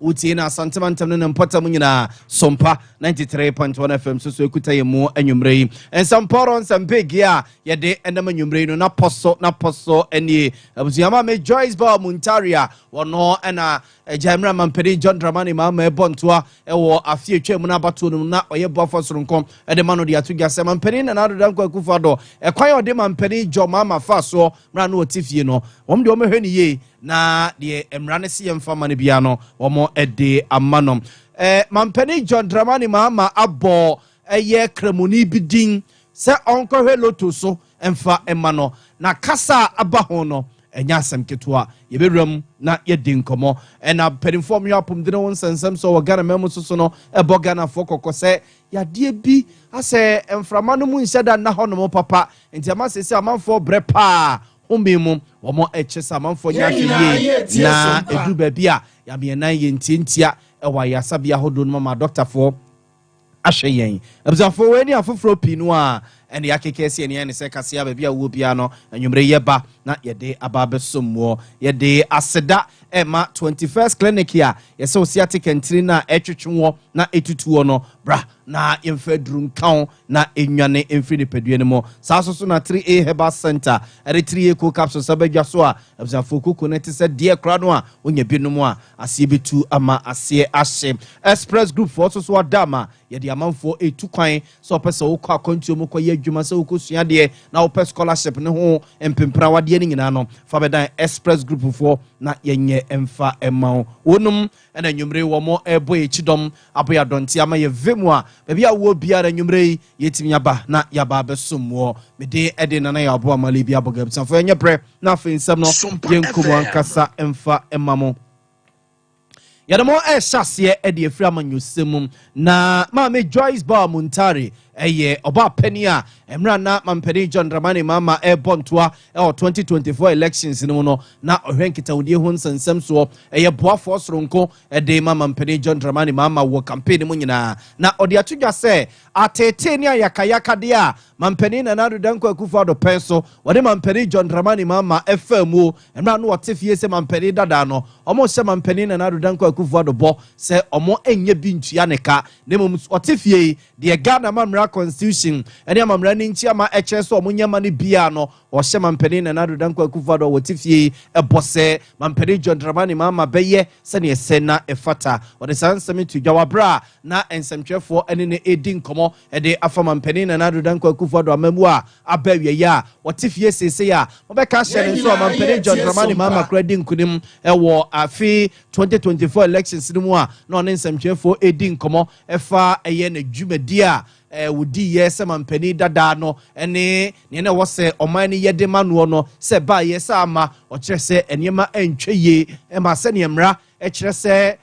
Wotie no Asantema ntam no ne mpɔtam nyinaa, Sompa 93.1 FM so so ɛkuta yɛ mu anwummerɛ yi. Nsɛmpɔrɔ nsɛmpɛgi a yɛde ɛnam anwummerɛ yi no na pɔ so na pɔ so nie. Abusuama me Joyce Bawah Mogtari a wɔno ɛna agya mmerɛ mampanin John Dramani Mahama ɛbɔ ntoa ɛwɔ afe atwa mu no abatoɔ no mu na ɔyɛ boafo soronko ɛde ma no de ato dwa sɛ mampanin Nana Addo Dankwa Akufo Addo ɛkwan a ɔde mampanin John Mahama fa soɔ mmerɛ no ɔte fie no, wɔn deɛ wɔmɛhwɛ no yie na deɛ mmara no si yɛmfa ma no biara no, wɔn ɛde ama no. Mampanin John Dramani Mahama abɔ ɛyɛ kramoni bi din sɛ ɔnkɔhwɛ lotto so mfa ɛma no, na kasa a aba ho no ɛnyɛ asɛm ketewa. Yɛbɛwura mu na yɛdi nkɔmmɔ. Ɛna mpanimfoɔ mmea apɔmuden ho nsɛnsɛm sɛ wɔ Ghana mɛmu soso no ɛbɔ Ghanafoɔ kɔkɔ sɛ yadeɛ bi asɛ mframa no mu nhyɛ da nna hɔ nom papa, nti ama sɛ amanfoɔ brɛ paa home mu. Wɔn ɛkyɛ sɛ amanfoɔ nyɛ ahwɛ yie na ɛduru baabi a yɛameɛnan yɛ ntiantia ɛwɔ ayasabea ahodoɔ no ma dɔktafoɔ ahwɛ yɛn. Abusuafoɔ, wei ne afoforɔ pii no a ɛne yɛakeka si ɛne ɛne sɛ kasea baabi a wɔ biara no, anwummerɛ yɛba na yɛde aba abɛsom wɔ. Yɛde aseda ɛma 21st Clinic a yɛsɛ wo sciatic ntiri no a ɛtwetwe wɔ na ɛtutu wɔ no, bra na yɛmfa aduru nka wo na ɛnwane mfiri nipadua no mu. Saa so so na 3A Herbal Center ɛde 3A co capsule sɛ bɛdwa so a, abusuafoɔ, koko no te sɛ deɛ kora no a wonya binom a aseɛ bɛtu ama aseɛ ahye. Express Group foɔ so so ada ama yɛde amanfoɔ ɛtu kwan sɛ ɔpɛ sɛ wokɔ akwantuo mu kɔyɛ adwuma, sɛ wokɔsua adeɛ na wopɛ scholarship ne ho mpemprawadeɛ no nyinaa no, fa bɛdan Express Group foɔ na yɛnyɛ ɛmfa ɛma wo. Wɔnom ɛna nnwumere wɔ mo ɛbɔ yɛ kyidɔm abɔ yɛ adɔnte ama yɛ ve mu a baabi a wɔ biara nnwumere yi yɛtumi aba na yɛaba abɛsom wɔ. Mede ɛde Nana yɛ aboa male bi abɔ gabusafoɔ ɛnyɛ berɛ na afei nsɛm no yɛnkɔmu ankasa ɛmfa ɛma mo. Yɛde mo ɛhyɛ aseɛ ɛde afiri amanyɔsɛm mu na Maame Joyce Bawah Mogtari ɛyɛ ɔbaa panin a mmerɛ na mampanin John Dramani Mahama ɛrebɔ ntoa ɛwɔ 2024 elections no mu no na ɔhwɛ nkitahodie ho nsɛnsɛm soɔ, ɛyɛ boafoɔ soronko ɛde ma mampanin John Dramani Mahama wɔ campaign mu nyinaa, na ɔde ato dwa sɛ atetee ne ayakayakadeɛ a mampanin Nana Addo Dankwa Akufo Addo pɛn so wɔde mampanin John Dramani Mahama ɛfa mu mmerɛ no wɔte fie sɛ mampanin dadaa no, ɔmo hyɛ mampanin Nana Addo Dankwa Akufo Addo bɔ sɛ ɔmo nyɛ bi ntua ne ka, na mmom ɔte fie yi deɛ, Ghana amammerɛ, constitution ɛne amammerɛ no nkyi ama ɛkyerɛ sɛ ɔmo nyɛma no bia no, ɔhyɛ mampanin Nana Addo Dankwa Akufo Addo a wɔte fie yi ɛbɔ sɛ mampanin John Dramani Mahama bɛyɛ sɛneɛ sɛ na ɛfata. Ɔde saa nsɛm to dwa waberɛ a na nsɛmtwerɛfoɔ ɛne ne ɛdi nkɔmmɔ ɛde afa mampanin Nana Addo Dankwa Akufo Addo amamu a aba awieeɛ a wɔte fie seesei a wɔbɛka ahyɛ ne nso a mampanin John Dramani Mahama kora di nkonim ɛwɔ afe 2024 elections no mu a na ɔne nsɛmtwerɛfoɔ ɛdi nkɔmmɔ ɛfa ɛyɛ n'adwumadi a wodi yɛ sɛ mampanin dadaa no ɛne nea na ɛwɔ sɛ ɔman no yɛde ma noɔ no sɛ baayɛ sɛ ama ɔkyerɛ sɛ nneɛma ɛntwa yie ɛma sɛnea mmara ɛkyerɛ sɛ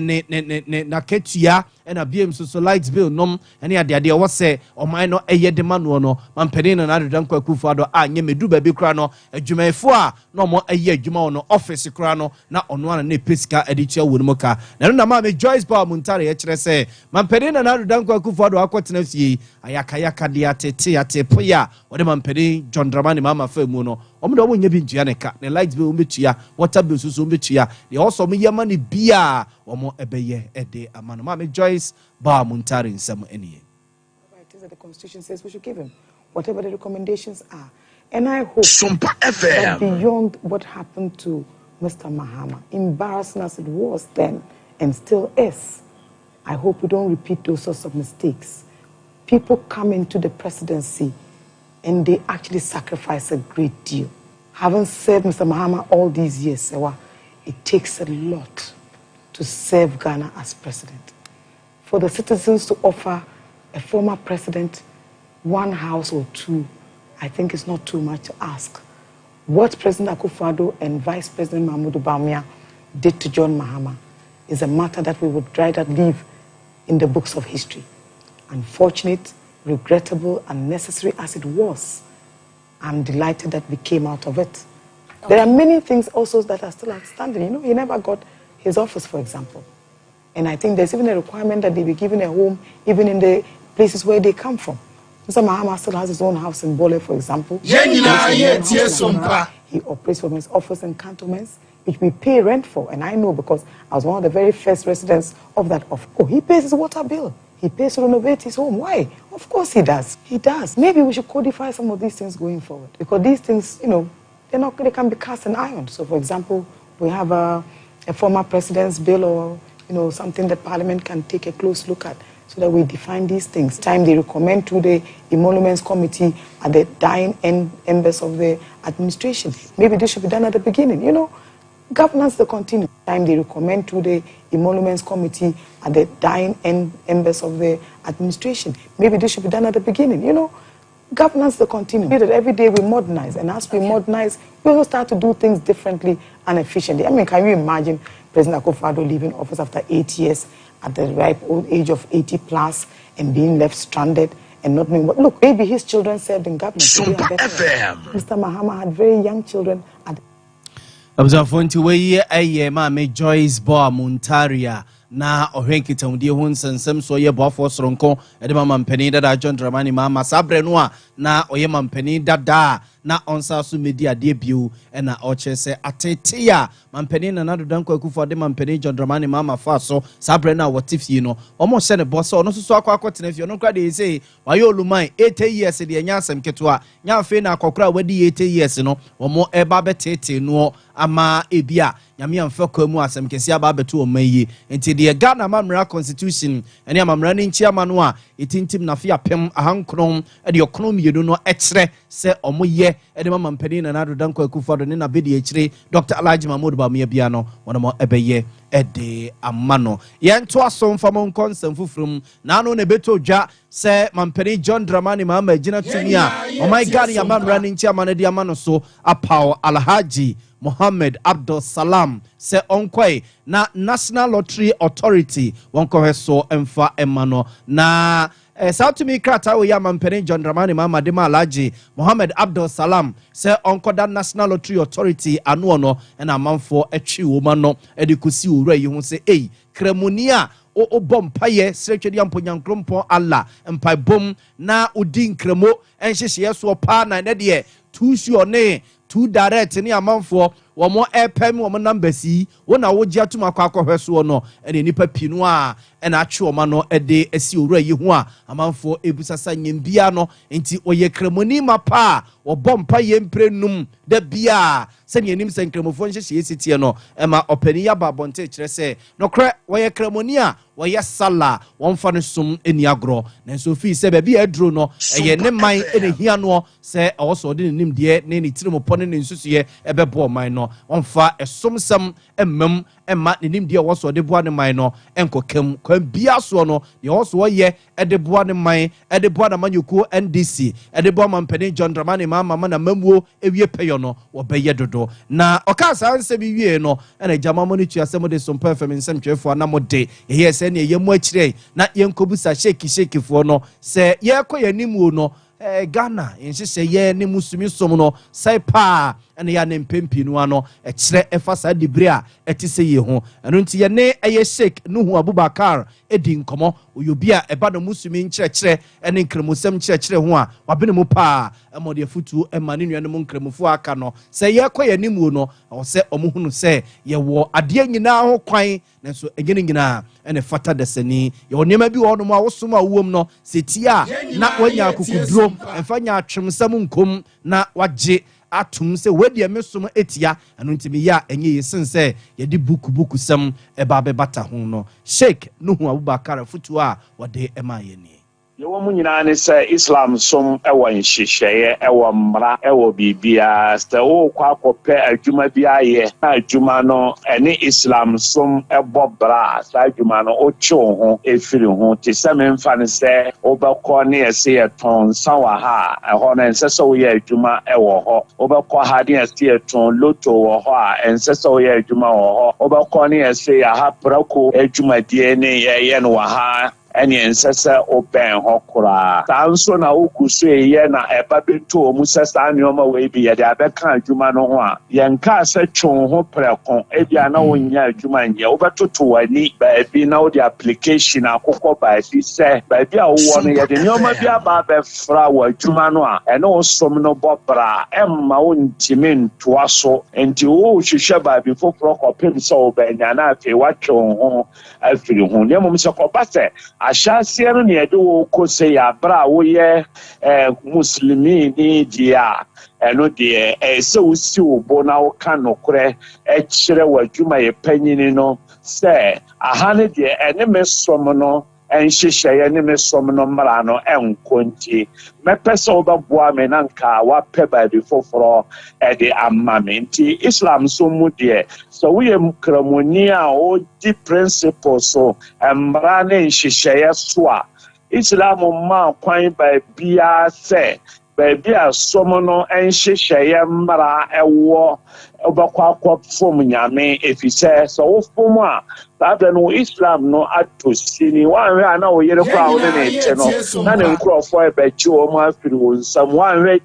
ne ne ne ne n'akatua ɛna biem nso so light bill nom ɛne adeadeɛ ɛwɔ sɛ ɔman no ɛyɛ de ma noɔ no, mampanin no Nana Addo Dankwa Akufo Addo a nyɛ medu baabi koraa no, adwumayɛfoɔ a na ɔmo ɛyɛ adwuma wɔ no office koraa no na ɔno ana ne pɛ sika ɛde tua wɔ no mu ka. Na ɛno na Maame Joyce Bawah Mogtari ɛkyerɛ sɛ mampanin Nana Addo Dankwa Akufo Addo akɔtena fie ayakayaka deɛ atete atepoe a wɔde mampanin John Dramani Mahama fa mu no, ɔmo de ɔmo nyɛ bi ntua ne ka, ne light bill wɔn bɛtua, water bill nso so wɔn bɛtua, deɛ ɔsɔ ɔmo yɛ ma ne bia wɔn ɛbɛyɛ ɛde ama no. Maame Joyce Bawah Mogtari nsɛm ɛnie. It is that the Constitution says we should give him, whatever the recommendations are. And I hope Sompa that FM. beyond what happened to Mr. Mahama, embarrassing as it was then and still is, I hope we don't repeat those sorts of mistakes. People come into the presidency and they actually sacrifice a great deal. Having served Mr. Mahama all these years, Sewa, it takes a lot to serve Ghana as president. For the citizens to offer a former president one house or two, I think it's not too much to ask. What President Akufo-Addo and Vice President Mahamudu Bawumia did to John Mahama is a matter that we would rather leave in the books of history. Unfortunate, regrettable, unnecessary as it was, I'm delighted that we came out of it. There are many things also that are still outstanding. He never got his office, for example. And I think there's even a requirement that they be given a home, even in the places where they come from. Mr. Mahama still has his own house in Bole, for example. Yɛn He nyinaa has his own yɛtie house in Accra. Sompa. He operates from his office in Cantonments. which we pay rent for. And I know because I was one of the very first residents of that. Of oh, he pays his water bill. He pays to renovate his home. Why? Of course he does. He does. Maybe we should codify some of these things going forward because these things, they're not, they can be cast in iron. So, for example, we have a former president's bill or something that Parliament can take a close look at so that we define these things. Time they recommend to the Emoluments Committee at the dying end embers of the administration. Maybe this should be done at the beginning. Governance the continue. Time they recommend to the Emoluments Committee at the dying end embers of the administration. Maybe this should be done at the beginning. Governance the continue. That every day we modernize, and as we modernize, we also start to do things differently and efficiently. I mean, can you imagine President Akufo-Addo leaving office after 8 years at the ripe old age of 80 plus and being left stranded and not knowing what? Look, maybe his children served in government. Sompa FM. Mr. Mahama had very young children at Abusuafoɔ, nti wɔyi ɛyɛ Maame Joyce Bawah Mogtari a na ɔhwɛ nkitahodie ho nsɛnsɛm so, ɔyɛ boafoɔ soronko ɛde ma mampanin dada John Dramani Mahama saa berɛ no a na ɔyɛ mampanin dada a na ɔnsa so mmɛdi adeɛ bio, ɛna ɔkyerɛ sɛ atete a mampanin Nana Addo Dankwa Akufo de mampanin John Dramani Mahama fa so saa berɛ no a wɔte fie no, wɔn hyɛ ne bɔ sɛ ɔno nso so akɔ akɔtena fie. Ɔno koraa deɛ, sɛ wayɛ oluman 80 years deɛ, nyɛ asɛm ketewa. Nyɛ afei na akɔkora a wadi 80 years no wɔn ɛba abɛtetee noɔ ama ebi a Nyame amfa kwa mu asɛm kɛseɛ aba abɛto ɔman yi. Nti deɛ Ghana amammerɛ, constitution ɛne amammerɛ no nkyi ama no a ɛtintim nafe 1992 no ɛkyerɛ sɛ ɔmo yɛ ɛde ma mampanin Nana Addo Dankwa Akufo Addo ne n'abɛdi akyire Dr. Alhaji Mahmood Bawumia bia no, wɔn ɛbɛyɛ ɛde ama no. Yɛnto aso mfa mo nkɔ nsɛm foforɔ mu. Naano na ɛbɛtɔ dwa sɛ mampanin John Dramani Mahama gyina tumi a ɔman Ghana yɛ amammerɛ no nkyi ama no de ama no so apaw Alhaji Mohammed Abdul Salam sɛ ɔnkɔe na National Lottery Authority wɔnkɔhwɛ so mfa ɛma no. Na saa tumi krataa wɔ yi amampanin John Dramani Mahama de ma Alhaji Mohammed Abdul Salam sɛ ɔnkɔda National Lottery Authority anoɔ no, ɛna amanfoɔ atwi wɔn ano de kɔsi owura yi ho sɛ ei, kramoni a wobɔ mpayɛ srɛtwɛdeɛ mponyankrompɔn Allah mpaebom na wodi nkramo nhyehyɛeɛ soɔ paa, na ɛnɛ deɛ too sure ne too direct ne amanfoɔ wɔn ɛpɛm wɔn numbers yi, wɔn na wɔgye atum akɔ akɔhwɛ soɔ no, ɛna nipa pii no a ɛna atwe wɔn ano ɛde asi owura yi ho a amanfoɔ ebusasa nyɛmbia no. Nti ɔyɛ kramoni ma pa a wɔbɔ mpa yɛ mpire num da bia sɛnea anim sɛ nkramofoɔ nhyehyɛeɛ si teɛ no, ɛma ɔpanin yi aba abɔnten kyerɛ sɛ nokorɛ wɔyɛ kramoni a wɔyɛ sala, wɔmfa no som ani agorɔ, nanso ofii sɛ baabi a aduro no ɛyɛ ne man ɛna hia noɔ sɛ ɛwɔ sɛ ɔde ne nimdeɛ ne ne tirimopɔ ne ne nsusuiɛ ɛbɛboa ɔman no. Ɔmfa ɛsom mmam ɛma ne nimdeɛ a ɛwɔ sɛ ɔde boa ne man no ɛnkɔkam kwan bia soɔ no. Deɛ ɛwɔ so ɔyɛ ɛde boa ne man, ɛde boa n'amanyɔkuo NDC, ɛde boa mampanin John Dramani Mahama ma n'amammuo ewie pɛyɔ no, wɔbɛyɛ dodo. Na ɔkaa saa nsɛm yi wie no, ɛna gyama mo no tua sɛ mode Sompa FM nsɛmtwerɛfoɔ na mode yɛyɛ sɛ neɛ yɛmu akyerɛ na yɛnkɔbusa sheikh sheikhfoɔ no sɛ yɛrekɔ yɛn anim no, Ghana nhyehyɛ yɛ ne musumi som no sɛe paa ɛna yɛ ne mpɛn no ano ɛkyerɛ ɛfa saa dibere a ɛte sɛ yie ho. Ɛno nti yɛne ɛyɛ Sheikh Nuhu Abubakar ɛdi nkɔmmɔ. Ɔyɛ obi a ɛba no musumi nkyerɛkyerɛ ɛne nkramusɛm nkyerɛkyerɛ ho a wabene mu paa, ɛma ɔde afotuo ɛma ne nuanom nkramofoɔ aka no sɛ yɛrekɔ yɛn anim no, ɛwɔ sɛ ɔmo hunu sɛ yɛwɔ adeɛ nyinaa ho kwan, nanso ɛnyɛ no nyinaa ɛna ɛfata dasani. Yɛwɔ nneɛma bi wɔ hɔnom a wosom a wowom no sɛ tie a na woanya akokoduro, ɛmfa nya atwemsɛm nkom na wagye atom sɛ wɔadi me som etia. Ɛno nti meyɛ a ɛnyɛ yɛ sen sɛ yɛde buku buku sɛm ɛba bɛbata ho no. Sheikh Nuhu Abubakar afotuo a wɔde ɛma yɛ nie. Yɛwɔ mu nyinaa ne sɛ Islam som wɔ nhyehyɛeɛ, ɛwɔ mmara, ɛwɔ biribiara. Sɛ wokɔ akɔpɛ adwuma bi ayɛ na adwuma no ɛne Islam som ɛbɔ bra a, saa adwuma no wotwe wo ho ɛfiri ho. Te sɛ memfa no sɛ wobɛkɔ ne yɛsɛ yɛtɔn nsa wɔ ha a, ɛhɔ no ɛnsɛ sɛ woyɛ adwuma ɛwɔ hɔ. Wobɛkɔ ha ne yɛsɛ yɛtɔn lotto wɔ hɔ a, ɛnsɛ sɛ woyɛ adwuma wɔ hɔ. Wobɛkɔ ne yɛsɛ yɛha prako adwumadie ne yɛyɛ no wɔ ha. ɛneɛ ɛnsɛ sɛ wobɛn hɔ koraa. Saa nso na wogu so reyɛ na ɛba bɛtɔ mu sɛ saa nneɛma wei bi yɛde abɛka adwuma no ho a, yɛnkaa sɛ twe wo ho prɛko, ebia na wonnya adwuma nyɛ, wobɛtoto w'ani baabi na wode application akokɔ baabi sɛ baabi a wowɔ no yɛde nneɛma bi aba abɛfra wɔ adwuma no a ɛne wo som no bɔ bra a, ɛmma wontumi ntoa so. Enti wohwehwɛ baabi foforɔ kɔpem sɛ wobɛnya na afei woatwe wo ho afiri ho. Na mmom sɛ kɔba sɛ ahyɛaseɛ no na yɛde wo kɔ sei a berɛ a woyɛ eh, Muslimini deɛ a, ɛno deɛ ɛyɛ sɛ wosi wo bo na woka nokorɛ kyerɛ w'adwumayɛ panyini no sɛ aha no deɛ ɛne me som no nhyehyɛeɛ ne me som no mmara no nkɔ nti mɛpɛ sɛ wobɛboa me na nka woapɛ baabi foforɔ de ama me. Nti Islam som mu deɛ, sɛ woyɛ Kramoni a ɔdi principle so, mmara ne nhyehyɛeɛ so a, Islam mmaa kwan baabiara sɛ baabi a som no nhyehyɛeɛ mmara wɔ wobɛkɔ akɔfom Nyame, efisɛ sɛ wofom a, saa berɛ no wo Islam no atɔ sini. Woanhwɛ a na wo yere koraa a wo ne no te no, na ne nkurɔfoɔ rebɛgye wɔn afiri wo nsam. Woanhwɛ.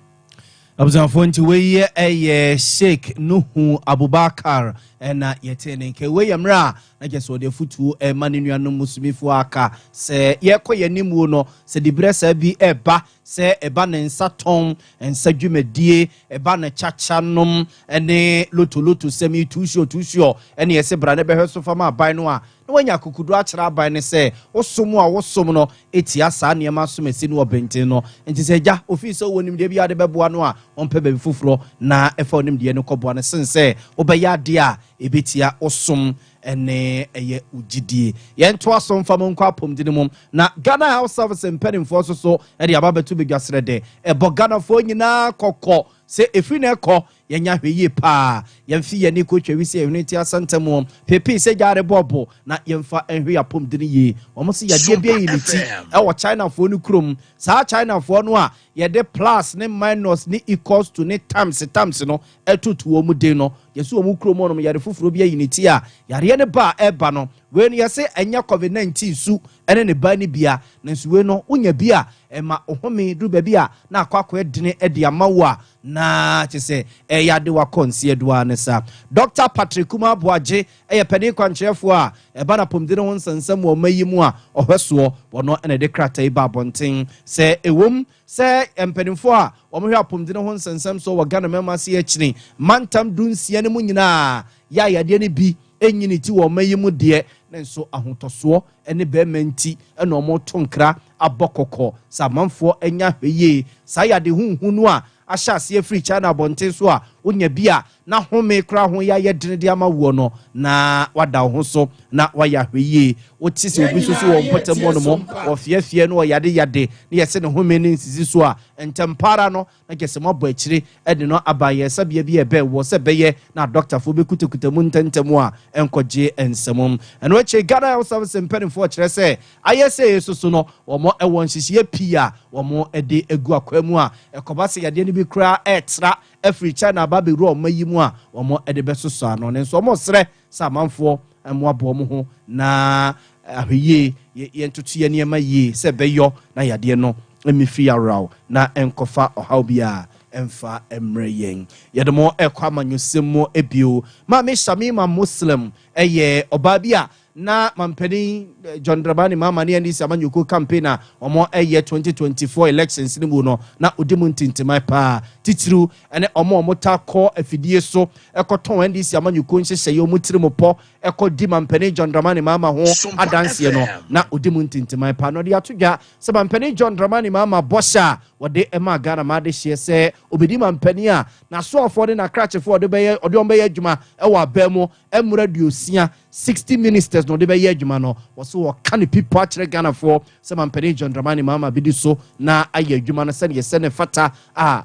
Abusuafoɔ, nti wei yɛ Sheikh Nuhu Abubakar ɛna yɛtee ne nka. Wei yɛ mmerɛ a na kyerɛ sɛ ɔde afotuo ɛma ne nuanom Muslimifoɔ aka sɛ yɛkɔ yɛn animuo no, sɛ diberɛ saa bi ɛba sɛ ɛba ne nsa tɔn, nsa dwumadie, ɛba ne kyakya nom ne lotoloto sɛm yi, tuusuo tuusuo, ɛne ɛsɛ bra ne bɛhwɛ so fama aban no a, na wanya akokoduro akyerɛ aban no sɛ wosom a wosom no ɛtia saa nneɛma asomasi no wɔ benten no. Nti sɛ agya ofii sɛ wowɔ nimdeɛ bi a wode bɛboa no a, ɔmpɛ baabi foforɔ na ɛfa wo nimdeɛ no kɔboa no sen sɛ wobɛyɛ adeɛ a ɛbɛtia wo som ne ɛyɛ wo gyidie. Yɛntoa so mfa mo nkɔ apɔmuden mu na Ghana Health Service mpanimfoɔ nso so de aba bɛto badwasrɛ dɛ ɛbɔ Ghanafoɔ nyinaa kɔkɔ sɛ ɛfiri na ɛkɔ yɛnyɛ ahwɛyie paa, yɛmfe yɛn ani kɔtwa wisi a ɛhwene ti asantam pepee sɛ gyaare bɔɔbo na yɛmfa nhwɛ yɛn apɔmuden yie. Wɔn se yadeɛ bi ayi ne ti wɔ Chinafoɔ no kurom. Saa Chinafoɔ no a yɛde plus ne minus ne equals to ne times times no ɛtoto wɔn din no, yɛse wɔn kurom hɔnom yare foforɔ bi ayi ne ti a yareɛ no ba a ɛba no, wei no yɛse ɛnyɛ COVID-19 su ne ne ba no bia, nanso wei no wonya bi a ɛma ohome duru baabi a na akɔ akɔyɛ dene de ama wo a na kyerɛ sɛ ɛyɛ ade wakɔ nseɛ do ara ne saa. Dɔkta Patrick Kumah Aboagye yɛ panin kwankyerɛfoɔ a ɛba n'apɔmuden ho nsɛnsɛm wɔ ɔman yi mu a ɔhwɛ soɔ. Wɔno na ɛde krataa yi ba abɔnten sɛ ɛwom sɛ mpanimfoɔ a wɔhwɛ apɔmuden ho nsɛnsɛm soɔ wɔ Ghana man mu ase akyini mantam 16 no mu nyinaa yɛ a yadeɛ no bi nyi ne ti wɔ ɔman yi mu deɛ, nanso ahotɔsoɔ ne barima nti na wɔreto nkra abɔ kɔkɔ sɛ amanfoɔ nyɛ ahwɛyie. Saa yade huhu no a ahyɛ aseɛ firi China abɔnten so a wonya bi a na home koraa ho yɛ ayɛ dene de ama woɔ no, na wada wo ho so na wayɛ ahwɛyie. Wote sɛ obi nso so wɔ mpɔtam hɔ nom, ɔfeɛfeɛ na ɔyade yade na yɛse ne home no nsisi so a, ntɛmpa ara no na kyerɛ sɛ moabɔ akyire de no aba ayaresabea bi a ɛbɛn woɔ sɛ ɛbɛyɛ na adɔktafoɔ bɛkutakuta mu ntɛmntɛm a ɛnkɔgye nsam. Ɛno akyi Ghana Health Service mpanimfoɔ kyerɛ sɛ ayɛ sɛ yei nso so no wɔn wɔ nhyehyeɛ pii a wɔn de agu akwan mu a ɛkɔba sɛ yadeɛ no bi koraa ɛretra afiri China aba abɛwura ɔman yi mu a wɔn de bɛsosɔ ano. Nanso wɔresrɛ sɛ amanfoɔ mmoaboa wɔn ho na ahwɛyie, yɛntoto yɛn nneɛma yie sɛ ɛbɛyɔ na yadeɛ no mmɛfiri aworaw na ɛnkɔfa ɔhaw biara ɛmfa mmrɛ yɛn. Yɛde mo ɛkɔ amanyɔsɛm mu bio. Maame Shamima Muslim ɛyɛ ɔbaa bi a na mampanin John Dramani Mahama ne NDC amanyɔkuo campaign a wɔn ɛyɛ 2024 elections no mu no na ɔdi mu ntintiman paa, titiriw ɛne wɔn a wɔtaa kɔ afidie so ɛkɔtɔn NDC amanyɔkuo nhyehyɛeɛ, wɔn tirim pɔ ɛkɔ di mampanin John Dramani Mahama ho adanseɛ no na ɔdi mu ntintiman paa. Na ɔde ato dwa sɛ mampanin John Dramani Mahama bɔhyɛ a wɔde ɛmaa Ghana ma adehyeɛ sɛ obɛdi mampanin a n'asoafoɔ ne n'akrakyefoɔ ɔde bɛyɛ ɔde wɔn bɛyɛ adwuma ɛwɔ abɛn mu mmerɛ 60, 60 ministers na ɔde bɛyɛ adwuma no, wɔso wɔka ne pipo akyerɛ Ghanafoɔ sɛ mampanin John Dramani Mahama bɛdi so na ayɛ adwuma no sɛdeɛ sɛ ne fata a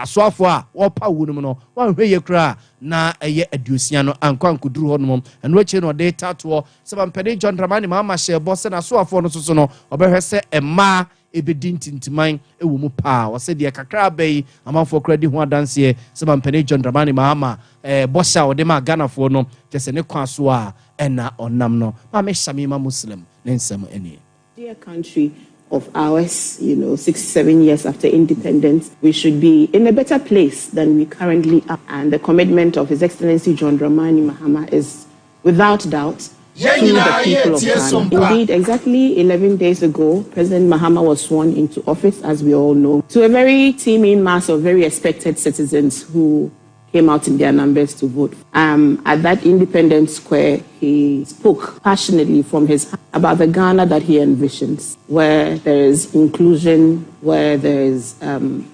asoafoɔ a wɔpa wo no mu no wɔanhwɛ yie koraa na ɛyɛ 60 no ankɔ ankɔduru hɔ nom. Ɛno akyire na ɔde tatoɔ sɛ mampanin John Dramani Mahama hyɛ bɔ sɛ n'asoafoɔ no soso no ɔbɛhwɛ sɛ mmaa ɛbɛdi ntintiman wɔ mu paa. Ɔsɛ deɛ kakra aba yi amanfoɔ koraa di ho adanseɛ sɛ mampanin John Dramani Mahama bɔhyɛ a ɔde maa Ghanafoɔ no kyɛ sɛ ne kwan so a ɛna ɔnam no. Maame Shamima Muslim ne nsɛm nie. Dear country of ours, 67 years after independence, we should be in a better place than we currently are. And the commitment of His Excellency John Dramani Mahama is without doubt to the people of Ghana. Indeed, exactly 11 days ago, President Mahama was sworn into office, as we all know, to a very teeming mass of very expected citizens who came out in their numbers to vote. At that Independence Square, he spoke passionately from his heart about the Ghana that he envisions, where there is inclusion, where there is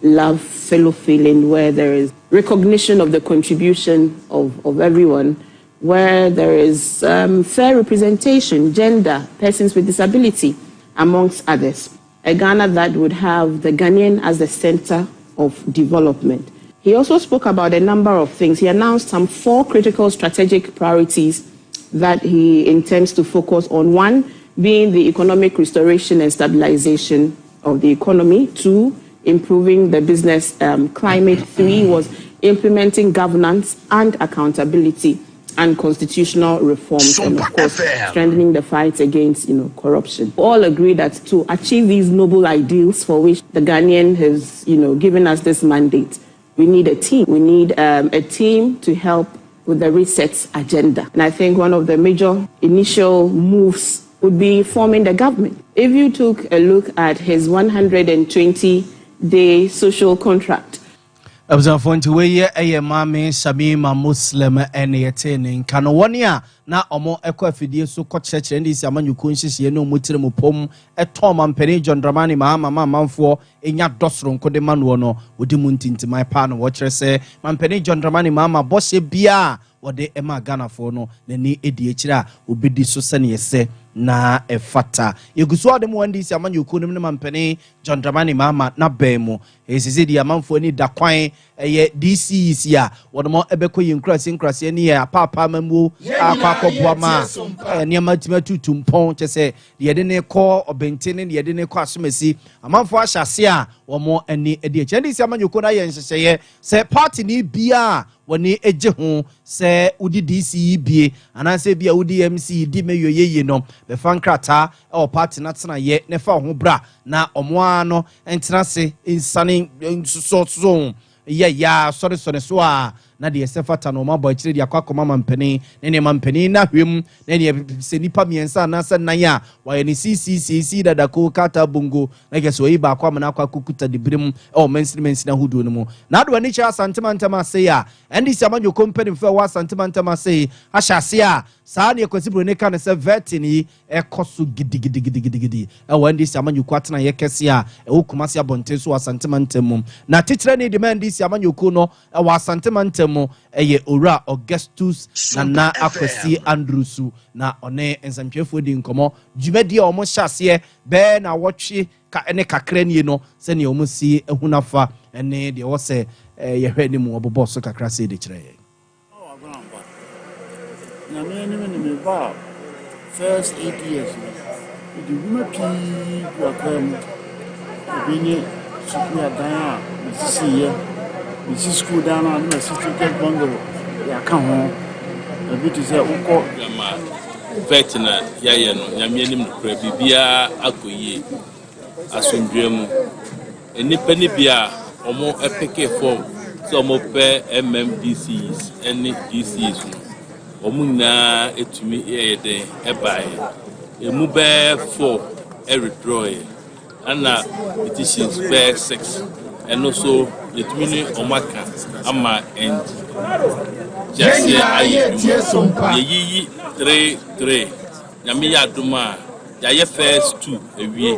love, fellow feeling, where there is recognition of the contribution of everyone, where there is fair representation, gender, persons with disability, amongst others. A Ghana that would have the Ghanaian as the center of development. He also spoke about a number of things. He announced some four critical strategic priorities that he intends to focus on. One being the economic restoration and stabilization of the economy. Two, improving the business climate. Three was implementing governance and accountability and constitutional reforms, and of course strengthening the fight against corruption. All agree that to achieve these noble ideals for which the Ghanaian has given us this mandate, we need a team. We need a team to help with the reset agenda. And I think one of the major initial moves would be forming the government. If you took a look at his 120-day social contract, Abusuafoɔ, nti wei ɛyɛ Maame Shamima Muslim ɛne yɛte ne nka no. Wɔne a na ɔmo ɛkɔ afidie so kɔkyerɛkyerɛ ne si amanyɔkuo nhyehyɛeɛ ne ɔmo tiri mu pom ɛtɔn mampanin John Dramani Mahama ma amanfoɔ ɛnya dɔ soronko de ma noɔ no, wɔdi mu ntintiman paa no. Wɔkyerɛ sɛ mampanin John Dramani Mahama bɔhyɛ biaa wɔde ɛma Ghanafoɔ no, n'ani edi akyire a obɛdi so sɛneɛ sɛ na ɛfata. Yɛgu so ade mu NDC amanyɔkuo no mu ne mampanin John Dramani Mahama n'abɛn mu. Ɛsɛ deɛ amanfoɔ ani da kwan ɛyɛ DCEC a wɔn mo ɛbɛkɔ yɛn nkuraseɛ nkuraseɛ ne yɛ apaapaa mamuo akɔ akɔboa ma a nneɛma tumi atutu mpɔn, kyɛ sɛ deɛ yɛde ne kɔ ɔbɛnten ne deɛ yɛde ne kɔ asomasi. Amanfoɔ ahyɛ ase a wɔn ani adi akyi. NDC amanyɔkuo no ayɛ nhyehyɛeɛ sɛ party ne biara wɔne gye ho sɛ wodi DCE bie anaasɛ bi a wodi MC di mɛyɔ yeye no, bɛfa nkrataa ɛwɔ party no atenayɛ ne fa ho bra na ɔmo ara no ntena ase nsane nsosɔso yɛ ya sɔresɔre so a na deɛ ɛsɛ fata no, ɔmo abɔ akyire de akɔ akɔma mampanin ne nneɛma mpanin na ahwɛ mu na neɛ sɛ nipa mmiɛnsa anaasɛ nan a wɔayɛ ne ccc dadako kata bongo na kɛ sɛ ɔyi baako ama no akɔ akɔkuta dibere mu ɛwɔ mansini mansini ahodoɔ no mu. Na ado ani kyerɛ Asantemantam ase a NDC amanyɔkuo mpanimfoɔ a ɛwɔ Asantemantam ase yi ahyɛ ase a saa neɛ Kwasi Buroni ka ne sɛ vetting yi ɛkɔ so gidigidigidigidi ɛwɔ NDC amanyɔkuo atenayɛ kɛse a ɛwɔ Kumasi abɔnten so wɔ Asantemantam mu. Na titire ne de ma NDC amanyɔkuo no ɛwɔ Asantemantam mu ɛyɛ Owura Augustus Nana Akwasi Andrews, na ɔne nsɛmtwerɛfoɔ di nkɔmmɔ dwumadie a wɔn hyɛ aseɛ bɛɛ na wɔtwe ka ne kakra nie no, sɛnea wɔn si ehu nafa ne deɛ ɛwɔ sɛ yɛhwɛ anim. Wɔbobɔ so kakra sɛ de kyerɛ yɛn. Nyame anim ne me ba a, first 8 years no, mede nnwuma pii gu akwan mu. Ebi ne sukuu adan a mesisiiɛ. Mesi sukuu dan no a, ne masi teachers bungalow de aka ho. Ebi te sɛ wokɔ Ama vet na yɛayɛ no, Nyame anim nokorɛ, biribiara akɔ yie asomdwoe mu. Nnipa no bi a ɔmo ɛpick form sɛ ɔmo pɛ MMDCs ne DCs no, ɔmo nyinaa etumi ɛyɛ den ɛbaeɛ. Emu bɛyɛ four ɛwithdrawɛ, ɛna petitions bɛyɛ six, ɛno so yɛtumi ne ɔmo aka ama nkyɛseɛ ayɛ adwuma. Yɛyiyi three three. Nyame yɛ adom a, yɛayɛ first two awie.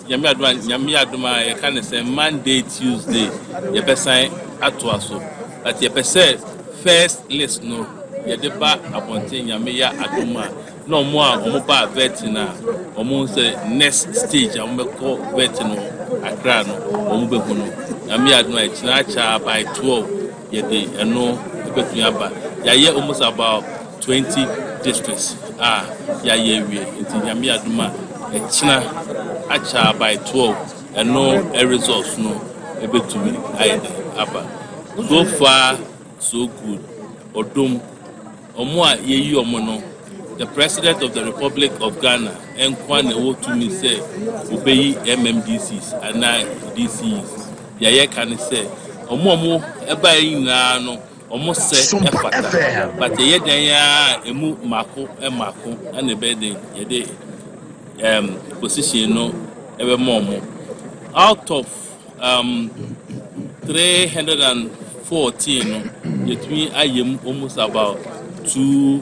Nyame adom a, Nyame yɛ adom a, yɛka ne sɛ Monday, Tuesday yɛbɛsan atoa so, but yɛpɛ sɛ first list no yɛde ba abɔnten. Nyame yɛ adom a, na ɔmo a ɔmo ba vetting a, ɔmo sɛ next stage a ɔmo bɛkɔ vetting no Accra no, ɔmo bɛhu no. Nyame yɛ adom a, ɛkyina akyɛ by 12 yɛde ɛno ɛbɛtumi aba. Yɛayɛ almost about 20 districts a yɛayɛ awie, nti Nyame yɛ adom a, ɛkyina akyɛ by 12 ɛno results no ɛbɛtumi ayɛ dɛ aba. So far so good. Ɔdom ɔmo a yɛyi ɔmo no The President of the Republic of Ghana nkoa na ɛwɔ tumi sɛ obeyi MMDCs anaa DCs. Deɛ yɛka ne sɛ ɔmo a ɔmo ɛbaeɛ nyinaa no, ɔmo sɛ ɛfata, but ɛyɛ dan a emu mako mako ɛna ɛbɛyɛ den yɛde position no ɛbɛma ɔmo. Out of 314 no, yɛtumi ayɛ mu almost about 200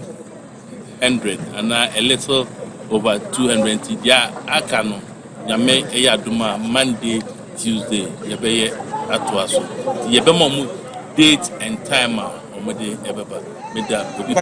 anaa a little over 200, nti deɛ aka no, Nyame ɛyɛ adom a, Monday, Tuesday yɛbɛyɛ atoa so, nti yɛbɛma ɔmo date and time a ɔmo de ɛbɛba. Meda obi.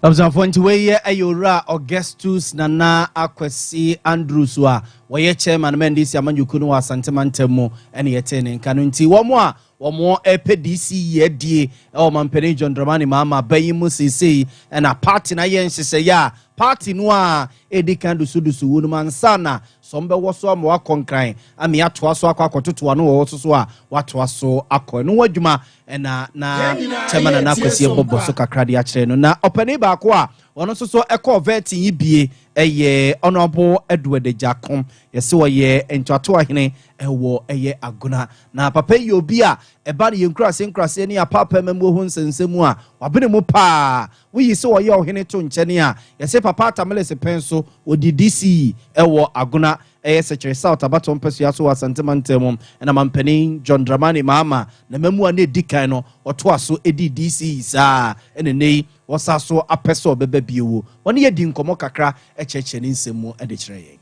Abusuafoɔ, nti wei yɛ ɛyɛ Owura Augustus Nana Akwasi Andrews a wɔyɛ chairman ma NDC amanyɔkuo no wɔ Asantema ntam mu, ɛne yɛtee ne nka no. Nti wɔn a wɔn ɛpɛ DC yi adie ɛwɔ Mampanin John Dramani Mahama bɛyi mu seesei, ɛna party na yɛ nhyehyɛeɛ a party no a ɛdi kan dusudusu wo no mu ansa na sɔm bɛwɔ so ama wakɔ Nkran ama yɛatoa so akɔ akɔtoto ano wɔ so a watoa so akɔ ɛno ho adwuma. Ɛna na chairman Nana Akwasi bɔbɔ so kakra de akyerɛ no. Na ɔpanin baako a ɔno nso so ɛkɔɔ vetting yi bie ɛyɛ Honourable Edward Agyarko. Yɛsɛ wɔyɛ ntoatoahene ɛwɔ ɛyɛ Agona, na papa yi obi a ɛba no yɛn nkurase nkurase ne apaapa mu ho nsɛnsɛm a wabene mu paa. Woyi sɛ wɔyɛ ɔhene to nkyɛn a, yɛsɛ Papa Atta Mills pɛn so wɔdi DC ɛwɔ Agona, ɛyɛ Sɛkyerɛ South abatɔ mpɛsua so wɔ Asantema ntam mu. Ɛna Mampanin John Dramani Mahama na mamu a na ɛdi kan no, ɔtoa so ɛdi DC saa, ɛna ne yi wɔsa so apɛ sɛ ɔbɛba bio. Wo wɔne yɛdi nkɔmmɔ kakra, ɛkyerɛkyerɛ ne nsɛm mu ɛde kyerɛ yɛn.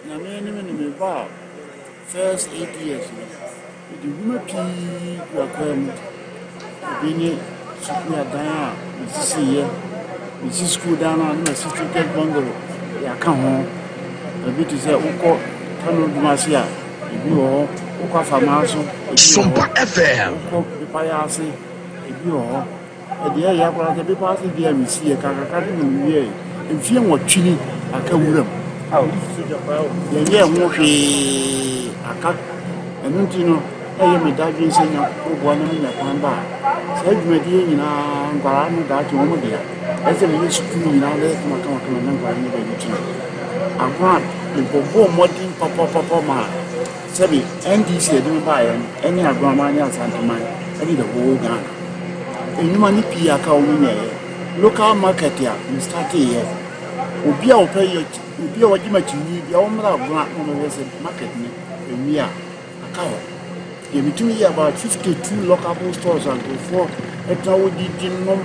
Nyame anim ne me ba a, first 8 years no, mede nnwuma pii gu akwan mu. Ebi ne sukuu adan a mesisiiɛ. Mesi sukuu dan no a, na masi teachers bungalow de aka ho. Ebi te sɛ wokɔ Tano Dumase a, ebi wɔ hɔ. Wokɔ Afamaa so, ebi wɔ Sompa hɔ. FM. Wokɔ Bepayɛ ase, ebi wɔ hɔ. Ɛdeɛ ɛyɛ koraa sɛ bepɔ ase deɛ a mesiiɛ kakraka de na mewiɛɛ mfie 8 ni, aka wuram, yɛnyɛɛ ho hwee aka. Ɛno nti no, ɛyɛ me dadwen sɛ Nyankopɔn boa na menya kwan ba a, saa dwumadie nyinaa, nkwaraa no daakye wɔn dea. Ɛsɛ meyɛ sukuu nyinaa bɛyɛ kamakamakama na nkwaraa no baabi tena. Ako a mebɔbɔɔ mmɔden papapapa ma sɛbe NDC ɛde me baeɛ no, ɛne Agoraman ne Asanteman ɛne the whole Ghana. Nnwuma no pii aka wɔn nyɛeɛ. Local market a me starteeɛ, obi a wɔpɛ yɛ, obi a wɔgye m'akyinni bi a, wɔmmra Agona na wɔbɛhwɛ sɛ market no ɛwie a aka hɔ deɛ. Metumi yɛ about 52 lockable stores a nkurɔfoɔ ɛtena hɔ didi nom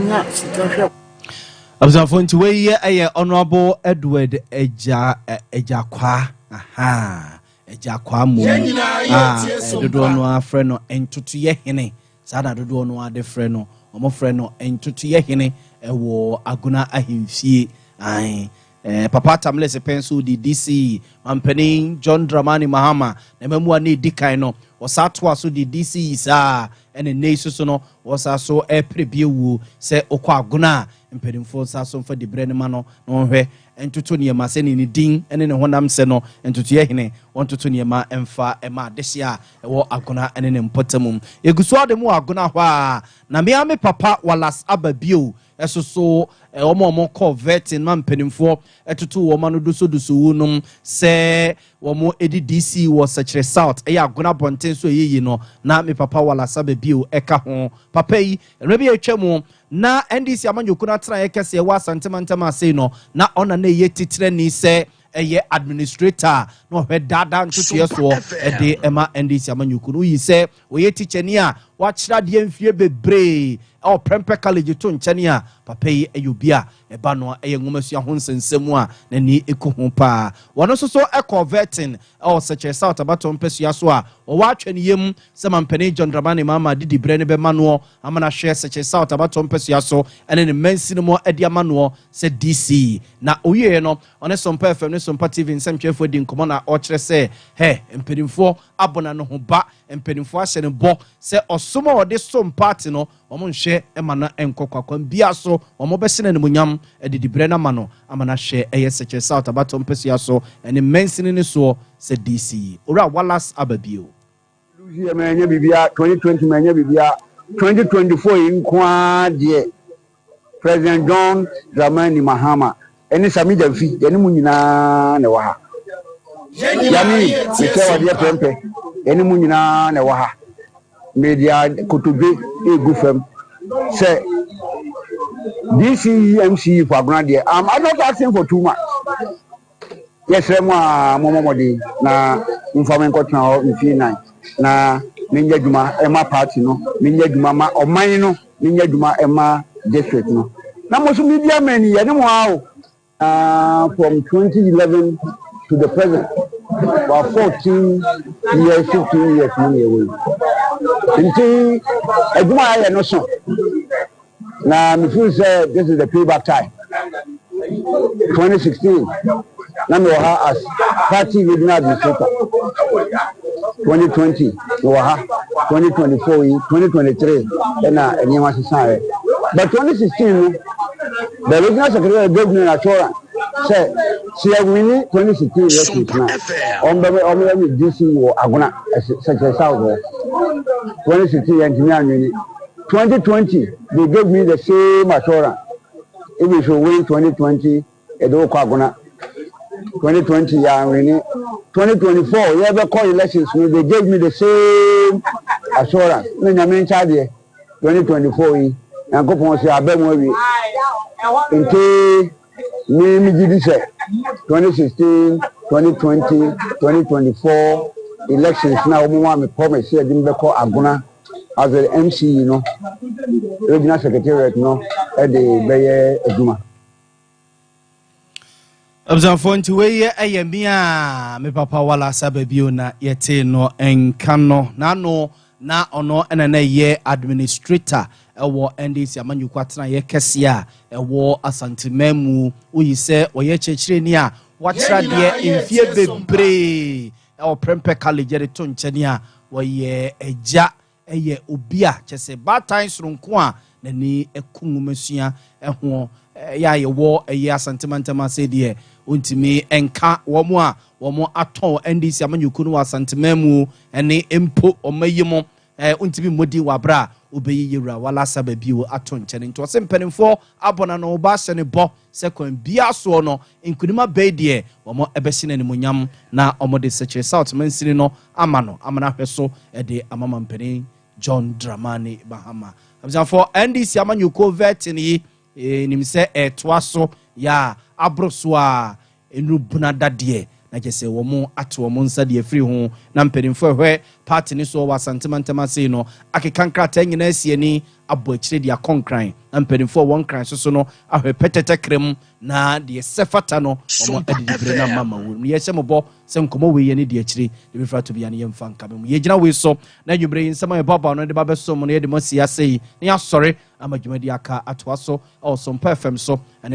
nya sika hwɛ. Abusuafo, nti wei yɛ ɛyɛ Honourable Edward Agya Agyakwaa, aha Agyakwaa mmom a dodoɔ no afrɛ no Ntotoyɛ Hene. Saa na dodoɔ no ade frɛ no, wɔn frɛ no Ntotoyɛ Hene ɛwɔ Agona ahemfie. Ae, Papa Atta Mills pɛn so di DC, Mampanin John Dramani Mahama na mamu a ne di kan no, wɔsa toa so di DC saa, ɛne nne yi soso no wɔsa so ɛpere bie wuo sɛ ɔkɔ Agona a, mpanimfoɔ nsa so mfa diberɛ no ma no na wɔhwɛ ntoto nneɛma sɛ ne din ne ne honam sɛ no Ntotoyɛ Hene, wɔntoto nneɛma mfa ɛma adehye a ɛwɔ Agona ne ne mpɔtam mu. Yɛgu so ade mu wɔ Agona hɔ a, na mea me papa Wallace aba bio ɛso so. Wɔn a wɔn kɔ vetting ma mpanimfoɔ ɛtoto wɔn ano dosodoso wu nom sɛ wɔn edi DC wɔ Sɛkyerɛ South, ɛyɛ Agona abɔnten so ɛyɛ yi no, na me papa Wallace aba bio ɛka ho. Papa yi, mmerɛ bi atwa mu na NDC amanyɔkuo no atenaeɛ kɛseɛ wɔ Asantemantam ase no, na ɔna na ɛyɛ titirani sɛ ɛyɛ administrator na ɔhwɛ daadaa ntotoeɛ soɔ ɛde ɛma NDC amanyɔkuo no. Woyi sɛ wɔyɛ tikyani a wakyerɛ adeɛ mfie bebree ɛwɔ Prempeh College to nkyɛn a, papa yi ɛyɛ obi a ɛba no ɛyɛ nwomasua ho nsɛnsɛm a n'ani ɛkɔ ho paa. Wɔn nso so ɛkɔ vetting ɛwɔ Sɛkyerɛ South abatɔ mpɛsua so a wɔwɔ atwa ne yam sɛ Mampanin John Dramani Mahama didi berɛ no bɛma noɔ ama no ahwɛ Sɛkyerɛ South abatɔ mpɛsua so ɛne ne mmansi no mu ɛde ama noɔ sɛ DC. Na owieɛ no, ɔne Sompa FM ne Sompa TV nsɛmtwerɛfoɔ di nkɔmmɔ na ɔkyerɛ sɛ hɛ mpanimfoɔ abɔ n'ano ho ba, mpanimfoɔ ahyɛ no bɔ sɛ ɔsom a ɔde som party no, wɔn nhwɛ ma no nkɔ kwakwan bia so, wɔn bɛhyɛ no animuonyam adidi berɛ no ama no ama no ahwɛ ɛyɛ Sɛkyerɛ South abatɔ mpɛsua so ɛne mmansini no soɔ sɛ DC. Owura Wallace aba bio. Yɛ manya biribia 2020, manya biribia. 2024 yi nko ara deɛ, President John Dramani Mahama ɛne Sami Gyamfi, yɛne mu nyinaa na ɛwɔ ha. Yami mekyɛ wadeɛ prɛmpɛ, yɛne mu nyinaa na ɛwɔ ha. Mede kotodwe egu fam sɛ DCE MCE for Agona deɛ, I'm not asking for too much. Yɛsrɛ mu a, mommɔ mmɔden na momfa me nkɔtena hɔ mfie 4 na menyɛ adwuma ɛma party no, menyɛ adwuma ma ɔman no, menyɛ adwuma ɛma district no. Na mo nso media men, yɛne mo a o from 2011 to the present, about 14 years, 15 years mu na yɛwɔ yi. Nti adwuma a yɛyɛ no so na me feel sɛ this is the payback time. 2016 na mewɔ ha as party regional administrator. 2020 mewɔ ha, 2024 yi, 2023 ɛna nneɛma sesaeɛ. But 2016 no, the regional secretary gave me an assurance sɛ yɛ win 2016 elections na ɔmbɛbɛ ɔmbɛyɛ me DC wɔ Agona Sɛkyerɛ South hɔ. 2016 yɛntumi an win. 2020 they gave me the same assurance, if we should win 2020, yɛde wokɔ Agona. 2020 yɛan win. 2024 yɛbɛkɔ elections no, they gave me the same assurance. Na Nyame nkyɛ adeɛ, 2024 yi Nyankopɔn sɛ aba mu awie. Nti me megye di sɛ 2016, 2020, 2024 elections na wɔn ma me promise sɛ yɛde me bɛkɔ Agona as a MCE no, regional secretariat no ɛde bɛyɛ adwuma. Abusuafoɔ, nti wei yɛ ɛyɛ me a me papa Wala Saba bio na yɛtee no nka no n'ano na ɔno ɛna na ɛyɛ administrator ɛwɔ NDC amanyɔkuo atenaeɛ kɛseɛ a ɛwɔ Asanteman mu. Woyi sɛ ɔyɛ kyerɛkyerɛni a wakyerɛ adeɛ mfie bebree ɛwɔ Prempeh College, yɛde to nkyɛn a wɔyɛ agya, ɛyɛ obi a kyɛ sɛ baatan soronko a n'ani ɛko nwomasua ɛho. Ɛyɛ a yɛwɔ ɛyɛ Asantemantam ase deɛ, ɔntumi nka wɔn a wɔn atɔn NDC amanyɔkuo no wɔ Asanteman mu ɛne mpo wɔn ayi mu ɔntumi mmɔdi wɔ abere a wobɛyi yɛwura Wala Saba bio ato nkyɛn. Nti ɔsɛ mpanimfoɔ abɔ na no ɔba ahyɛ ne bɔ sɛ kwan bia soɔ no, nkunim abɛɛ deɛ, wɔn ɛbɛhyɛ no animonyam na wɔde Sɛkyerɛ South mansini no ama no ama no ahwɛ so ɛde ama mampanin John Dramani Mahama. Abusuafoɔ, NDC amanyɔkuo vetting yi nim sɛ ɛtoa so yɛ a aboro so a ɛnuru buna dadeɛ na kyɛ sɛ wɔn ato wɔn nsa deɛ afiri ho na mpanimfoɔ ɛhwɛ party ne so wɔ Asantemantam ase no akeka nkrataa nyinaa asi ani abɔ akyire de akɔ Nkran, na mpanimfoɔ wɔn Nkran soso no ahwɛ pɛtɛtɛ krem na deɛ sɛ fata no wɔn adidi bere na mama wɔ mu. Yɛhyɛ mo bɔ sɛ nkɔmɔ wei yɛ ne deɛ akyire de bɛfira to bia no yɛmfa nka mu. Yɛgyina wei so na adwummerɛ yi nsɛm a yɛbɔabɔ no de ba bɛso mu no, yɛde mo asi ase yi na yɛasɔre ama dwumadi aka atoa so ɛwɔ Sompa FM so ɛne.